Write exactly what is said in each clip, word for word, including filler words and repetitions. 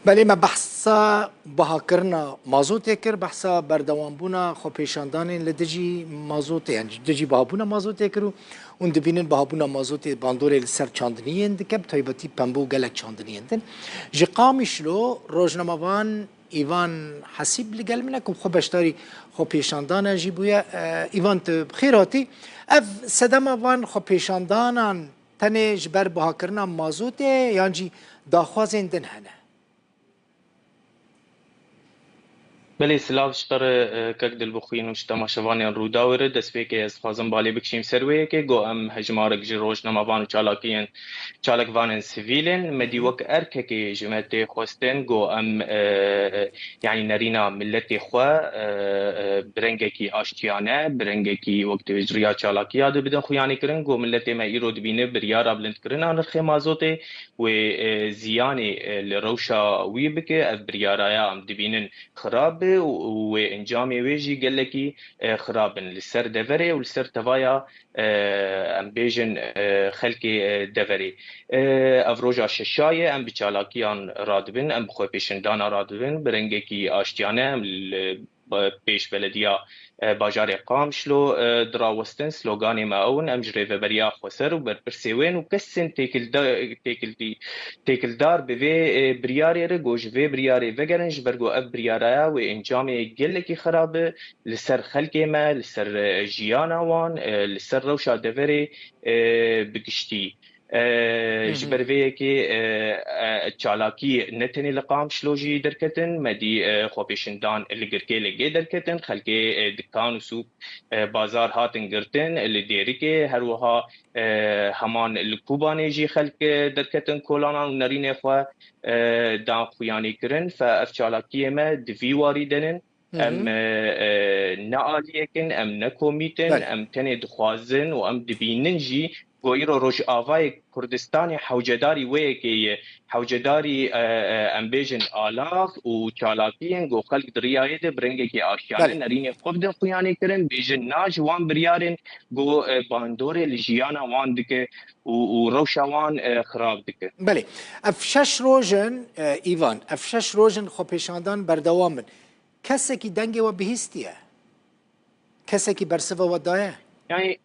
Belê, me behsa bihakirina mazotê kir, behsa berdewambûna xwepêşandanên li dijî mazotê, yani dijî bihabûna mazotê kir û hûn dibînin bihabûna mazotê bandorê li ser çandiniyên dike, bi taybetî pembe û gelek çandiniyên din. Ji Qamişlo rojnamevan Îvan Hesîb li gel min e ku xwe beşdarî xwepêşandana jî bûye. E, Îvan, tu bi xêr hatî. Ev sedema van xwepêşandanan tenê ji ber bihakirina mazotê yan jî daxwazên din hene? Belê, silav ji te re, e, kek Dilbixwîn û ji temaşevanên Rûdawê re. Destpêkê ez dixwazim balê bikişîm ser wê yekê, ku em hejmarek ji rojnamevan û çalakiyên, çalakvanên sivîl in. Me dî wek erkekê ji me tê xwestin, ku em, e, e, yanî nerîna miletê xwe, e, e, bi rengekî aştiyane, bi rengekî wek divê ji riya çalakiya de bidin xuyanîkirin, ku miletê me îro dibîne biryara bilindkirina nirxê mazotê wê, e, ziyanê, e, li rewşa wî bike. Ev biryaraya em dibînin xirab e û, û wê encamê wê jî gelekî, e, xirab in li ser deverê û li ser tevaya, e, em bêjin, e, xelkê, e, deverê. E, ev roja şeşa ye, em bi çalakiyan radibin, em bi xwepêşindana radibin, bi rengekî aştiyane em li pêş belediya, e, bajarê Qamişlo, e, dirawestin. Sloganê me ew in, em ji Rêveberiya Xweser û berpirsê wê in û kesên têkilda-, têkildî-, têkildar bi vê, e, biryarê re, ku ji vê biryarê vegerin, ji ber ku ev biryaraya wê encamê gelekî xirab e li ser xelkê me, li ser, e, jiyana wan, e, li ser rewşa deverê, e, bi giştî. E, Hı hı. Ji ber vê yekê, e, e, çalakî ne tenê li Qamişlo jî derketin, me dî, e, xwepêşindan li Girkêlê gê derketin, xelkê, e, dikan û sûk, e, bazar hatin girtin, li Dêrikê her wiha, e, heman li Kobanê jî xelk, e, derketin kolanan û nerînê xwe, e, dan xuyanî kirin. Fe ev çalakiyê me di vî warî de nin. Hı hı. Em, e, e, ne aliyek in, em ne komît in, Belê. Em tenê dixwazin û em dibînin jî ku îro Rojavayê Kurdistanê hewcedarî wê yekê ye. Hewcedarî, e, e, em bêjin alav û çalakiyên ku xelk di riyayê de bi rengekî aşiyane Belê. Nerînê xwe bidin xuyanî kirin, bêjin na ji wan biryarên ku, e, bandorê li jiyana wan dike û, û rewşa wan, e, xirab dike. Belê. Ev şeş roj in, e, Îvan, ev şeş roj in xwepêşandan berdewam in. Kesekî dengê we bihîstiye? Kesekî bersiva we daye? Yani,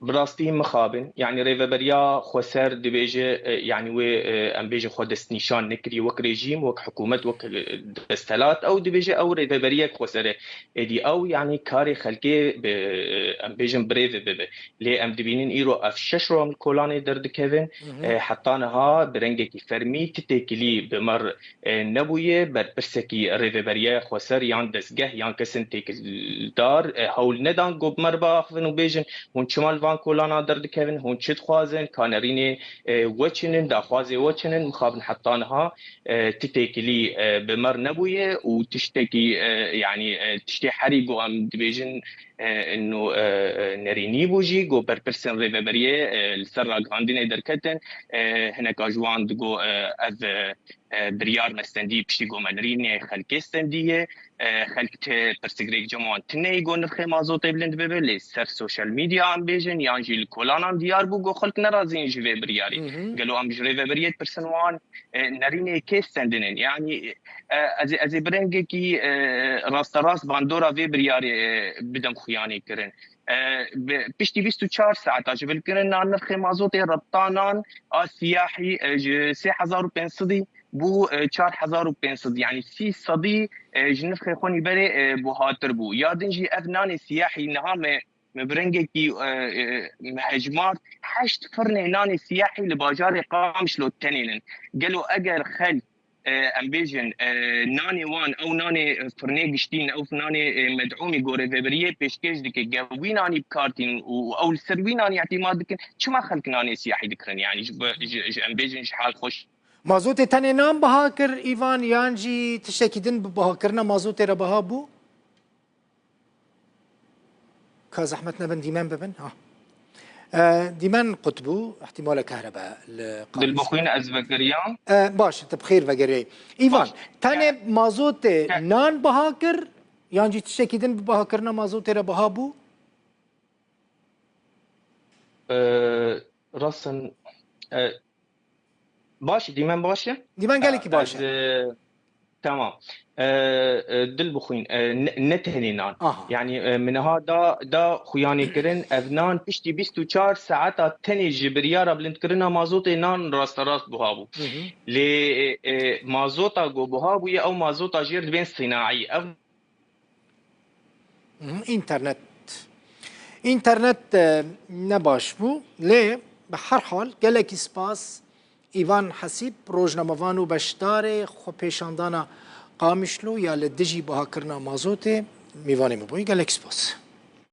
bi rastî mixabin. Yani Rêveberiya Xweser dibêje, e, yani wê, e, em bêjin xwe destnîşan nekiriye wek rejîm, wek hikûmet, wek, e, desthilat. Ew dibêje ew rêveberiyek Xweser e. Êdî ew yani karê xelkê bi, e, em bêjin birêve bibe. Lê em dibînin îro ev şeş roj em li kolanê derdikevin. Hı hı. E, heta niha bi rengekî fermî ti têkilî bi me re, e, nebûye. Berpirsekî Rêveberiya Xweser yan dezgeh yan kesên têkildar, e, hewl nedan ku bi me re biaxivin û bêjin hûn çima li van kolana derdikevin, hûn çi dixwazin, ka nerînê, e, we çi nin, daxwazê we çi nin. Mixabin heta niha, e, ti têkilî, e, bi me re nebûye û tiştekî, e, yani, e, tiştê herî ku em dibêjin, e, ino, e, e, nerînî bû jî, ku berpirsên rêveberiyê, e, li ser ragihandinê derketin, e, hineka ji wan digo, e, ev, e, e, biryar me stendî piştî ku me nerînê xelkê stendiye, e, xelk ti pirsigirêk cem wan tune yî ku nirxê mazotê bilind bibe, lê ser sosyal medya em bêjin, yan jî li kolanan diyar bû ku xelk nerazî yin ji vê biryarê. Hı hı. Gelo em ji rêveberiyê dipirsin wan, e, nerînê kê stendinin? Yani, e, ez ê, ez ê bi rengekî, e, rasterast bandora vê biryarê, e, bidim xuyanî kirin. E, bi, piştî bîst û çar saeta ji bilkirina nirxê mazotê, reta nan a siyahî, e, ji sê hezar û pênc sedî bû, e, çar hezar û pênc sed, yani sî sedî, e, ji nirxê xwe nîberê, e, buhatir bû. Ya din jî ev nanê siyahî niha me me bi rengekî, e, e, me hejmart heşt firnê nanê siyahî li bajarê Qamişlo tenê nin. Gelo eger xelk, e, em bêjin, e, nanê wan, ew nanê firnê giştî ne, ew nanê, e, med'ûmî gorê veberiyê pêşkêş dike, ge wî nanî bi kar tînin û ew li ser wî nanî îtîmad dikin, çima xelk nanê siyahî dikirin? Yani ji, ji, ji, em bêjin ji hal xweş. Mazotê tenê nan biha kir, Îvan, yan jî tiştekî din bi bihakirina mazotê re biha bû? Ka zehmet nebin dîmen bibin. Ha. E, dîmen qut bû, ihtimale kehrebe li Qamişlo. Dilbixwîn ez vegiriyam. E, baş, tu bi xêr vegiriyê. Îvan, Baş. tenê Ya. mazotê Ke- nan biha kir, yan jî tiştekî din bi bihakirina mazotê re biha bû? E, rast in, e, Baş, dîmen baş e? Dîmen gelekî baş e. Tamam. E, e, dil bixwîn, e, ne, ne tenê nan. Aha. Yani, e, min ha da, da xuyanê kirin, ev nan piştî bîst û çar saeta tenê ji biryara bilindkirina mazotê nan rasterast buha bû. Hı hı. Lê, e, e, mazota go buha bûye, ew mazota jêr dibên sînaî. Ev Hı hı, Înternet. Înternet, e, ne baş bû. Lê bi her hal gelekî spas Îvan Hesîb, rojnamevan û beşdarê xwepêşandana Qamişlo ya li dijî bihakirina mazotê, mîvanê min bûyî. Gelekî spas.